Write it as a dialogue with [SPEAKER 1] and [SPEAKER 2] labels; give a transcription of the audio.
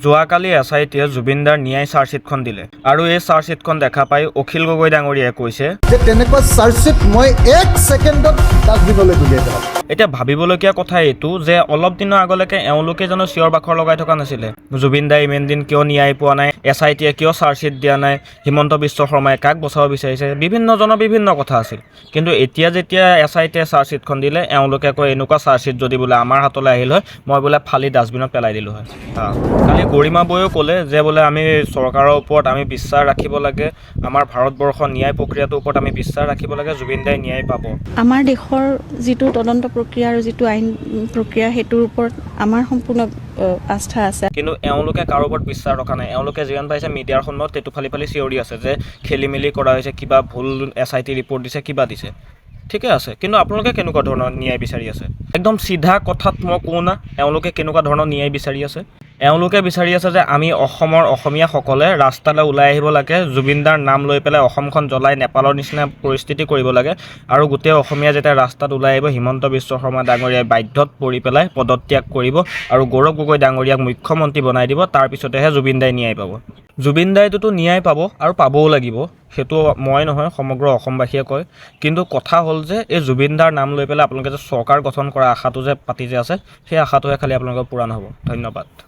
[SPEAKER 1] যোৱাকালি এছআইটিয়ে জুবিনদাৰ ন্যায় চাৰ্জশ্বিটখন দিলে আৰু এই চাৰ্জশ্বিটখন দেখা পাই অখিল গগৈ ডাঙৰীয়াই কৈছে
[SPEAKER 2] যে তেনেকুৱা চাৰ্জশ্বিট মই এক ছেকেণ্ডত ডাষ্টবিনলৈ দলিয়াই পেলাম।
[SPEAKER 1] এতিয়া ভাবিবলগীয়া কথা এইটো যে অলপ দিনৰ আগলৈকে এওঁলোকে জানো চিঞৰ বাখৰ লগাই থকা নাছিলে, জুবিন দাই ইমান দিন কিয় ন্যায় পোৱা নাই, এছআইটিয়ে কিয় চাৰ্জশ্বিট দিয়া নাই, হিমন্ত বিশ্ব শৰ্মাই কাক বচাব বিচাৰিছে, বিভিন্নজনৰ বিভিন্ন কথা আছিল। কিন্তু এতিয়া যেতিয়া এছআইটিয়ে চাৰ্জশ্বিটখন দিলে, এওঁলোকে কয় এনেকুৱা চাৰ্জশ্বিট যদি বোলে আমাৰ হাতলৈ আহিল হয়, মই বোলে ফালি ডাষ্টবিনত পেলাই দিলোঁ হয়। কালি গৰিমা বৌয়েও ক'লে যে বোলে আমি চৰকাৰৰ ওপৰত আমি বিশ্বাস ৰাখিব লাগে, আমাৰ ভাৰতবৰ্ষৰ ন্যায় প্ৰক্ৰিয়াটোৰ ওপৰত আমি বিশ্বাস ৰাখিব লাগে, জুবিন দাই ন্যায় পাব।
[SPEAKER 3] আমাৰ দেশৰ যিটো তদন্ত প্ৰক্ৰিয়া আৰু যিটো আইন প্ৰক্ৰিয়া, সেইটোৰ ওপৰত আমাৰ সম্পূৰ্ণ আস্থা আছে।
[SPEAKER 1] কিন্তু এওঁলোকে কাৰো ওপৰত বিশ্বাস ৰখা নাই। এওঁলোকে যিমান পাৰিছে মিডিয়াৰ সন্মুখত টেটু ফালি ফালি চিঞৰি আছে যে খেলি মেলি কৰা হৈছে, কিবা ভুল এছআইটি ৰিপৰ্ট দিছে, কিবা দিছে। ঠিকে আছে, কিন্তু আপোনালোকে কেনেকুৱা ধৰণৰ ন্যায় বিচাৰি আছে? একদম চিধা কথাত মই কওঁ না, এওঁলোকে কেনেকুৱা ধৰণৰ ন্যায় বিচাৰি আছে? এওঁলোকে বিচাৰি আছে যে আমি অসমৰ অসমীয়াসকলে ৰাস্তালৈ ওলাই আহিব লাগে, জুবিনদাৰ নাম লৈ পেলাই অসমখন জ্বলাই নেপালৰ নিচিনা পৰিস্থিতি কৰিব লাগে আৰু গোটেই অসমীয়া যেতিয়া ৰাস্তাত ওলাই আহিব, হিমন্ত বিশ্ব শৰ্মা ডাঙৰীয়াই বাধ্যত পৰি পেলাই পদত্যাগ কৰিব আৰু গৌৰৱ গগৈ ডাঙৰীয়াক মুখ্যমন্ত্ৰী বনাই দিব। তাৰপিছতেহে জুবিন দাই ন্যায় পাব। জুবিন দাইটোতো ন্যায় পাব আৰু পাবও লাগিব, সেইটো মই নহয়, সমগ্ৰ অসমবাসীয়ে কয়। কিন্তু কথা হ'ল যে এই জুবিন দাৰ নাম লৈ পেলাই আপোনালোকে যে চৰকাৰ গঠন কৰা আশাটো যে পাতি যে আছে, সেই আশাটোহে খালি আপোনালোকৰ পূৰা নহ'ব। ধন্যবাদ।